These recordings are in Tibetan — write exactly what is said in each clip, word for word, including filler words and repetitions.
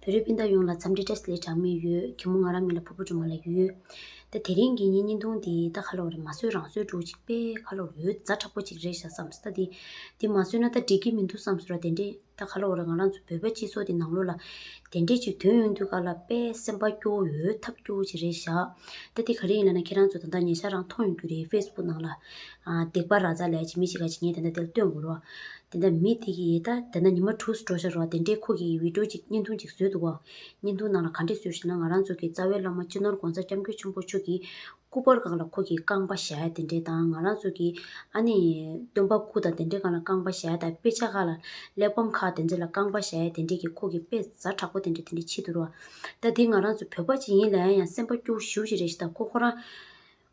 བོད་རིགས་སྤུན་ཟླ་ཡོངས་ལ་འཚམས་འདྲི་བཀྲ་ཤིས་བདེ་ལེགས་གྲངས་མེད་ཡོད། གད་མོ་ང་རང་མིང་ལ་ཕུར་བུ་སྒྲོལ་མ་ལབ་ཀྱི་ཡོད། ད་དེ་རིང་གི་ངའི་བརྙན་ཐུང་འདི་ད་ག་ལབ་དགོས་རེད། མ་བཟོས་རང་བཟོས་འདྲ་བོ་ཅིག་དཔེ་ག་ལབ་དགོས་རེད། ཡོད་ཛ་དྲག་པོ་ཅིག་རེད་ཤག་བསམ་སོང་། ད་འདི་འདི་མ་བཟོས་ན་ད་འགྲིག་གི་མི་འདུག་བསམ་སོང་ར། དེ་འདྲས་ད་ག་ལབ་དགོས་རེད། ང་རང་ཚོ་བོད་པ་སྤྱི་ཚོགས་འདི་ནང་ལོགས་ལ་དེ་འདྲས་ཅིག་ཐོན་ཡོང་དུས་ག་ལ་དཔེ་སེམས་པ་སྐྱོ་བོ་ཡོད་ཐབས་སྐྱོ་བོ་ཅིག་རེད་ཤག། ད་འདི་ག་རེ་ཡིན་ལབ་ན། ཁྱེད་རང་ཚོ་ད་ལྟ་ཉེ་ཆར་རང་མཐོང་ཡོང་རྒྱུ་རེད། ཕེ་སི་བུག་ནང་ལ་ཨ་སྡིག་པ་ར་ཛ་ལབ་ཡ་ཅིག་མི་ཞིག་ག་ཅིག་ངས་ད་ལྟ་དེ་ལ་སྟོན་དགོས་རེད་བ། དེ་འདྲ་མི་དེ་གིས་ད་དེ་འདྲ་ཉི་མ་དྲུག་འགྲོ་ཤག་རེད་བ། དེ་འདྲའི་ཁོ་གིས་བི་ཌིའོ་ཅིག་བརྙན་ཐུང་ཅིག་བཟོས་འདུག་བ། བརྙན་ཐུང་ནང་ལ་ག་འདྲས་བཟོས་ཤག་ན། ང་རང་ཚོ་གི་རྩ་བའི་བླ་མ་སྤྱི་ནོར་༸གོང་ས་༸སྐྱབས་མགོན་ཆེན་པོ་མཆོག་གི་སྐུ་པར་སྒང་ལ་ཁོ་གིས་རྐང་པ་བཞག་ཡ་དེ་འདྲས་དང་། ང་རང་ཚོ་གི་ཨ་ནི་སྟོན་པ་སྐུ་དང་དེ་འདྲས་སྒང་ལ་རྐང་པ་བཞག་ཡ་དང་། དཔེ་ཆ་ཁག་ལ་གླེགས་བམ་ཁག་དེ་ཚོ་ལ་རྐང་པ་བཞག་ཡ་དེ་འདྲས་ཀྱི་ཁོ་གིས་དཔེ་ཛ་དྲག་པོ་དེ་འདྲས་དེ་འདྲས་བྱེད་འདུག་རེད་བ། ད་འདི་ང་རང་ཚོ་བོད་པ་ཅིག་ཡིན་ལབ་ཡ་ཡང་སེམས་པ་སྐྱོ་བོ་ཞེ་པོ་ཅིག་རེད་ཤག། ད་ཁོ་ཁོ་རང་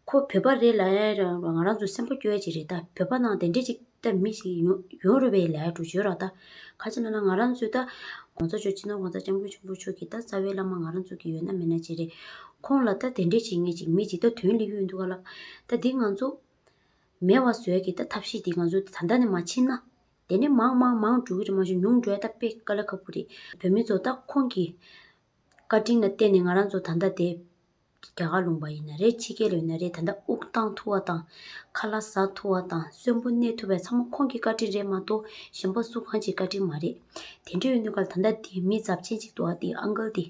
ཁོ་བོད་པ་རེད་ལབ་ཡ་རང་ང་རང་ཚོ་སེམས་པ་སྐྱོ་ཡ་ཅིག་རེད། ད་བོད་པ་ནང་དེ་འདྲས་ཅིག་ད་མི་ཞིག་ཡོང་ཡོང་རུང་བའི་ལབ་ཡ་འགྲོ་བརྗོད་ར། ད་ག་ཅི་ལབ་ན། ང་རང་ཚོས་ད་༸གོང་ས་མཆོག་སྤྱི་ནོར་༸གོང་ས་༸སྐྱབས་མགོན་ཆེན་པོ་མཆོག་གི་ད་རྩ་བའི་བླ་མ་ང་རང་ཚོ་གི་ཡོད་ན་མེད་ན་ཅིག་རེད། ཁོང་ལ་ད་དེ་འདྲས་ཅིག་ངས་ཅིག་མི་ཅིག་ད་དོན་སླེབས་ཀྱི་ཡོད་འདུག་ག་ལ། ད་འདི་ང་ཚོ་མེད་པ་བཟོ་ཡ་གི་ད་ཐབས་ཤེས་འདི་ང་ཚོ་ད་ལྟ་ནས་མ་ཕྱིན་ན། དེ་ནས་མང་མང་མང་འགྲོ་གི་རེད། མ་གཞི་ཉུང་འགྲོ་ཡ་ད་དཔེ་དཀའ་ལས་ཁག་པོ་རེད། བོད་མི་ཚོ་ད་ཁོང་གི་བཀའ་དྲིན་ལ་བརྟེན་ནས་ང་རང་ཚོ་ད་ལྟ་དེ་རྒྱ་གར་ལུང་པ་ཡིན་ན་རེད། ཕྱི་རྒྱལ་ལ་ཡོད་ན་རེད། ད་ལྟ་དབུགས་བཏང་ཐུབ་པ་དང་། ཁ་ལག་ཟ་ཐུབ་པ་དང་། གསོན་པོ་གནས་ཐུབ་པ་ཚང་མ་ཁོང་གི་བཀའ་དྲིན་རེད་མ་གཏོགས་གཞན་པ་སུ་གང་ཅིག་བཀའ་དྲིན་མ་རེད། དེ་འདྲ་ཡོད་དུས་ག་ལ་ད་ལྟ་དེ་མི་ཚབས་ཆེན་ཅིག་འདུག་ཨ། དེ་ཨང་ཀལ་དེ།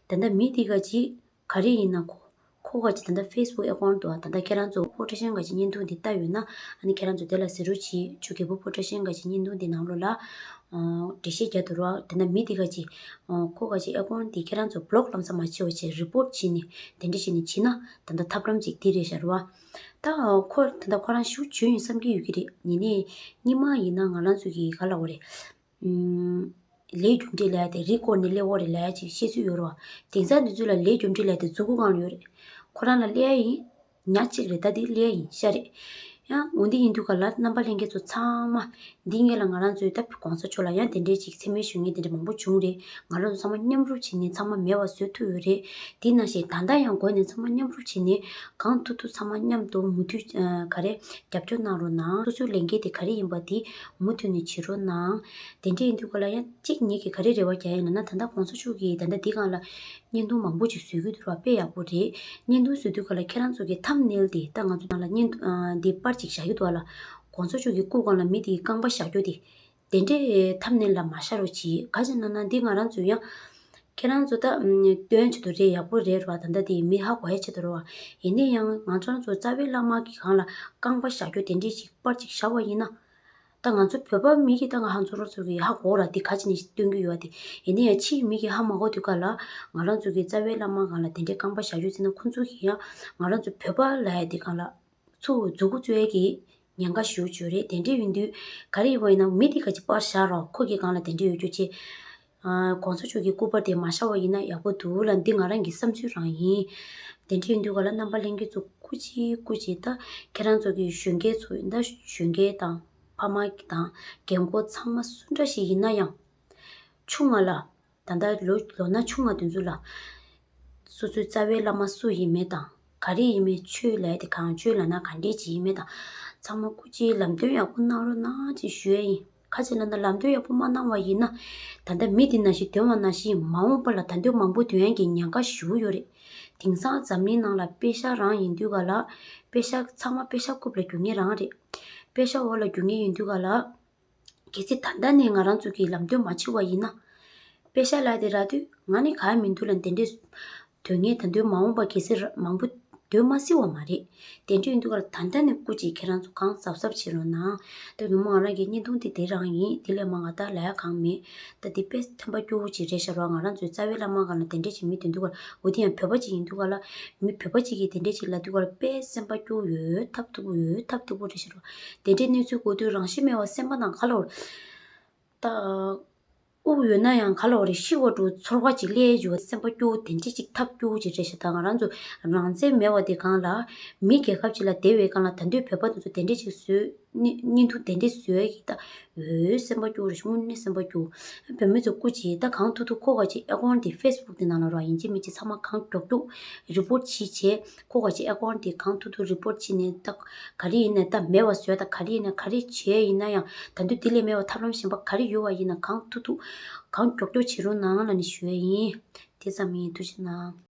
ད་ལྟ་མི་དེ་ག་ཅིག་ག་རེ་ཡིན་ན་ཁོ། ཁོ་ག་ཅིག་ད་ལྟ་ཕེ་སི་བུག་ཨེ་ཀའུན་འདུག་ཨ། ད་ལྟ་ཁྱེད་རང་ཚོ་ཕོ་ཊོ་ཤན་ག་ཅིག་བརྙན་ཐུང་འདི་ལྟ་ཡོད་ན། ཨ་ནི་ཁྱེད་རང་ཚོ་དེ་ལ་གཟིགས་རོགས་གྱིས། ཆུ་རྒྱལ་པོ་ཕོ་ཊོ་ཤན་ག་ཅིག་བརྙན་ཐུང་འདི་ནང་ལོགས་ལ་ཨ་འགྲེལ་བཤད་རྒྱག་འདུག་ར། དེ་འདྲ་མི་དེ་ག་ཅིག་ཨ་ཁོ་ག་ཅིག་ཨེ་ཀའུན་འདི་ཁྱེད་རང་ཚོ་བི་ལོག་ལམ་སང་མ་བྱེད་པ་བྱས། རི་པོར་ཊི་བྱས་ནས་དེ་འདྲ་བྱས་ནས་བྱས་ན་ད་ལྟ་ཐབས་ལམ་ཅིག་འདི་རེད་ཤག་ར་བ། ད་ཁོ་ད་ལྟ་ཁོ་རང་ཤུགས་ཆུང་ཡིན་བསམ་གྱི་ཡོད་ཀྱི་རེད། ཡིན་ནའི་སྔོན་མ་ཡིན་ན་ང་རང་ཚོ་གི་ག་ལབ་དགོས་རེད། ཨུམ། ལས་རྒྱུ་འབྲས་ལབ་ཡ་དེ་རི་བསྐོར་ནས་སླེབས་ཡོད་རེད་ལབ་ཡ་ཅིག་བཤད་སྲོལ་ཡོད་རེད་བ། དེང་སང་འདི་ཚོ་ལ་ལས་རྒྱུ་འབྲས་ལབ་ཡ་དེ་མཛུ་གུ་སྒང་ལ་ཡོད་རེད། ཁོ་རང་ལ་སླེབས་ཡ་ཡིན། ཉག་གཅིག་རེད། ད་འདི་སླེབས་ཡ་ཡིན་ཤག་རེད། ཡང་འོ་འདི་ཡིན་དུས་ག་ལ་རྣམ་པ་ལྷན་རྒྱས་ཚོ་ཚང་མ། འདི་སྔོན་ལ་ང་རང་ཚོའི་ད་༸གོང་ས་མཆོག་ལ་ཡང་དེ་འདྲའི་ཅིག་མཚན་སྨད་ཞུ་མཁན་དེ་འདྲ་མང་པོ་བྱུང་རེད། ང་རང་ཚོ་ཚང་མ་མཉམ་རུབ་བྱས་ནས་ཚང་མ་མེད་པ་བཟོ་ཐུབ་ཡོད་རེད། དེ་ནང་བཞིན་ད་ལྟ་ཡང་སྒོ་ནས་ཚང་མ་མཉམ་རུབ་བྱས་ནས་གང་ཐུབ་ཐུབ་ཚང་མ་མཉམ་དུ་མུ་མཐུད་ཨ་ག་རེ་རྒྱབ་སྐྱོར་གནང་རོགས་གནང་། སོ་སོའི་ལས་འགན་དེ་ག་རེ་ཡིན་པ་དེ་མུ་མཐུད་ནས་བྱེད་རོགས་གནང་། དེ་འདྲ་ཡིན་དུས་ག་ལ་ཡང་གཅིག་ངེད་ཀྱིས་ག་རེ་རེ་བ་རྒྱག་ཡིན་ལབ་ན། ད་ལྟ་༸གོང་ས་མཆོག་གིས་ད་ལྟ་འདི་སྒང་ལ་བརྙན་ཐུང་མང་པོ་ཅིག་བཟོ་གི་འདུག་ར། དཔེ་ཡག་པོ་རེད། བརྙན་ཐུང་བཟོ་དུས་ག་ལ་ཁྱེད་རང་ཚོ་གི་ཐམ་ནེལ་དེ། ད་ང་ཚོ་ནང་ལ་བརྙན་ཐུང་ཨ་འདི་པར་ཅིག་བཞག་གི་འདུག་ཨ་ལ། ༸གོང་ས་མཆོག་གི་སྐུ་སྒང་ལ་མི་དེའི་རྐང་པ་བཞག་རྒྱུ་དེ། དེ་འདྲའི་ཐམ་ནེལ་ལ་མ་བཞག་རོགས་གྱིས། ག་ཅི་ན་ན་འདི་ང་རང་ཚོ་ཡང་། ཁྱེད་རང་ཚོ་ད་ཨམ་སྟོན་ཆེད་དུ་རེད། ཡག་པོ་རེད་ར་བ། ད་ལྟ་དེ་མི་ཧ་གོ་ཡ་ཆེད་དུ་ར་བ། ཡིན་ན་ཡང་ང་ཚོ་རང་ཚོ་རྩ་བའི་བླ་མ་གི་སྒང་ལ་རྐང་པ་བཞག་རྒྱུ་དེ་འདྲའི་ཅིག་པར་ཅིག་བཞག་པ་ཡིན་ན། ད་ང་ཚོ་བོད་པ་མི་གི་ད་ང་ཧང་ཚོ་རོ་ཚོ་གི་ཧ་གོ་ར། དེ་ག་ཅི་ནས་སྟོན་གི་ཡོད་དེ། ཡིན་ན་ཡང་ཕྱིའི་མི་གི་ཧ་མ་གོ་དུས་ག་ལ་ང་རང་ཚོ་གི་རྩ་བའི་བླ་མ་སྒང་ལ་དེ་འདྲའི་རྐང་པ་བཞག་རྒྱུ་ཟེར་ན། ཁོ་ཚོ་གི་ཡང་ང་རང་ཚོ་བོད་པ་ལབ་ཡ་དེ་སྒང་ལ། ཚུར་མཛུབ་གུ་བཙུགས་ཡས་ཀྱི་ཉེན་ཁ་ཞེ་པོ་ཅིག་ཡོད་རེད། དེ་འདྲ་ཡིན་དུས་ག་རེ་ཡིན་པ་ཡིན་ན། མི་དེ་ག་ཅིག་པར་བཞག་རོགས། ཁོ་གི་སྒང་ལ་དེ་འདྲ་ཡོད་རྒྱུ་ཅིག་ཨ་༸གོང་ས་མཆོག་གི་སྐུ་པར་དེ་མ་བཞག་པ་ཡིན་ན་ཡག་པོ་འདུག་ལ། འདི་ང་རང་གི་བསམ་ཚུལ་རང་ཡིན། དེ་འདྲ་ཡིན་དུས་ག་ལ་རྣམ་པ་ལྷན་རྒྱས་ཚོ་སྐུ་མཁྱེན་སྐུ་མཁྱེན། ད་ཁྱེད་རང་ཚོ་གི་གཞོན་སྐྱེས་ཚོ་ཡིན། ད་གཞོན་སྐྱེས་དང་ཕ་མ་དང་རྒན་འཁོགས་ཚང་མ་སུ་འདྲ་ཞིག་ཡིན་ན་ཡང་། ཆུང་བ་ལ། ད་ལྟ་ལོ་ལོ་ན་ཆུང་བ་དེ་ཚོ་ལ། སོ་སོའི་རྩ་བའི་བླ་མ་སུ་ཡིན་མིན་དང་། ག་རེ་ཡིན་མིན། ཆོས་ལབ་ཡ་དེ་གང་། ཆོས་ལབ་ན་ག་འདྲས་ཅིག་ཡིན་མིན་དང་། ཚང་མ་སྐུ་མཁྱེན་ལམ་སྟོན་ཡག་པོ་གནང་རོགས་གནང་ཅེས་ཞུ་ཡ་ཡིན། ག་ཅི་ལབ་ན་ལམ་སྟོན་ཡག་པོ་མ་གནང་བ་ཡིན་ན། ད་ལྟ་མི་དེ་ནང་བཞིན་དོན་བ་ནང་བཞིན་མ་འོངས་པ་ལ་ད་དུང་མང་པོ་ཐོན་ཡག་གི་ཉེན་ཁ་ཞེ་པོ་ཡོད་རེད། དེང་སང་འཛམ་གླིང་ནང་ལ་པེ་ཤ་རང་ཡིན་དུས་ག་ལ། པེ་ཤ་ཚང་མ་པེ་ཤ་རྐུབ་ལ་རྒྱུག་མཁན་རང་རེད། པེ་ཤ་འོག་ལ་རྒྱུག་མཁན་ཡིན་དུས་ག་ལ། གལ་སྲིད་ད་ལྟ་ནས་ང་རང་ཚོ་གིས་ལམ་སྟོན་མ་བྱེད་པ་ཡིན་ན། པེ་ཤ་ལབ་དེ་རག་དུས་ང་ནི་ག་ཡང་མི་འདུག་ལ། དེ་འདྲས་དོན་ངན་ད་དུང་མ་འོངས་པ་གལ་སྲིད་མང་པོ་འདོན་མ་སྲིད་པ་མ་རེད། དེ་འདྲས་ཡིན་དུས་ག་ལ་ད་ལྟ་ནས་སྐུ་མཁྱེན་ཁྱེད་རང་ཚོ་གང་གཟབ་གཟབ་བྱེད་རོགས་གནང་། ད་ཉོན་མོངས་ང་རང་གི་བརྙན་ཐུང་དེ་དེ་རང་ཡིན། དེ་ལས་མང་ང་ད་ལབ་ཡ་གང་མེད། ད་དེ་དཔེ་ཐན་པ་སྐྱོ་བོ་ཅིག་རེད་ཤག་ར། ང་རང་ཚོའི་རྩ་བའི་བླ་མ་སྒང་ལ་དེ་འདྲས་ཅིག་མི་དེ་འདུག་ག་ལ། འོ་དེ་ཡང་བོད་པ་ཅིག་ཡིན་དུས་ག་ལ། མི་བོད་པ་ཅིག་གིས་དེ་འདྲས་ཅིག་ལབ་དུས་ག་ལ་དཔེ་སེམས་པ་སྐྱོ་བོ་ཡོད་ཐབས་སྡུག་པོ་ཡོད་ཐབས་སྡུག་པོ་རེད་ཤག་ར། དེ་འདྲའི་གནས་ཚུལ་གོ་དུས་རང་ཤི་མེད་པ་སེམས་པ་ནང་ག་ལ་འོ་ད། དབུགས་ཡོད་ན་ཡང་ག་ལ་འོ་རེད། ཤི་བ་འགྲོ་ཚོར་བ་ཅིག་སླེབས་བྱུང་བ། སེམས་པ་སྐྱོ་བོ་དེ་འདྲས་ཅིག་ཐབས་སྐྱོ་བོ་ཅིག་རེད་ཤག། ད་ང་རང་ཚོ་རང་བཙན་མེད་པ་དེ་སྒང་ལ། མི་རྒྱལ་ཁབ་ཅིག་ལ་བསྡད་པའི་སྒང་ལ་ད་དུང་བོད་པ་དེ་ཚོ་དེ་འདྲས་ཅིག་བཟོས། བརྙན་ཐུང་དེ་འདྲས་བཟོས་ཡིན་ད། འོ་སེམས་པ་སྐྱོ་རེད། དངོས་གནས་སེམས་པ་སྐྱོ། བུད་མེད་ཚོ་སྐུ་མཁྱེན། ད་གང་ཐུབ་ཐུབ་ཁོ་ག་ཅིག་ཨེ་ཀོན་དེ་ཕེ་སི་བུག་དེ་ནང་ལ་རོ། ཡིན་གཅིག་མིན་གཅིག་ཚང་མ་གང་མགྱོགས་མགྱོགས་རི་པོར་ཊི་བྱེད་བྱས། ཁོ་ག་ཅིག་ཨེ་ཀོན་དེ་གང་ཐུབ་ཐུབ་རི་པོར་ཊི་བྱས་ནས། ད་ག་རེ་ཡིན་ནའི་ད་མེད་པ་བཟོས། ད་ག་རེ་ཡིན་ནའི་ག་རེ་བྱས་ཡིན་ན་ཡང་ད་དུང་དེ་ལས་མེད་པ་ཐབས་ལམ་གཞན་པ་ག་རེ་ཡོད་པ་ཡིན་ན་གང་ཐུབ་ཐུབ་གང་མགྱོགས་མགྱོགས་བྱེད་རོགས་གནང་ལབ་ནས་ཞུ་ཡ་ཡིན། དེ་ཙམ་ཡིན། ཐུགས་རྗེ་གནང་།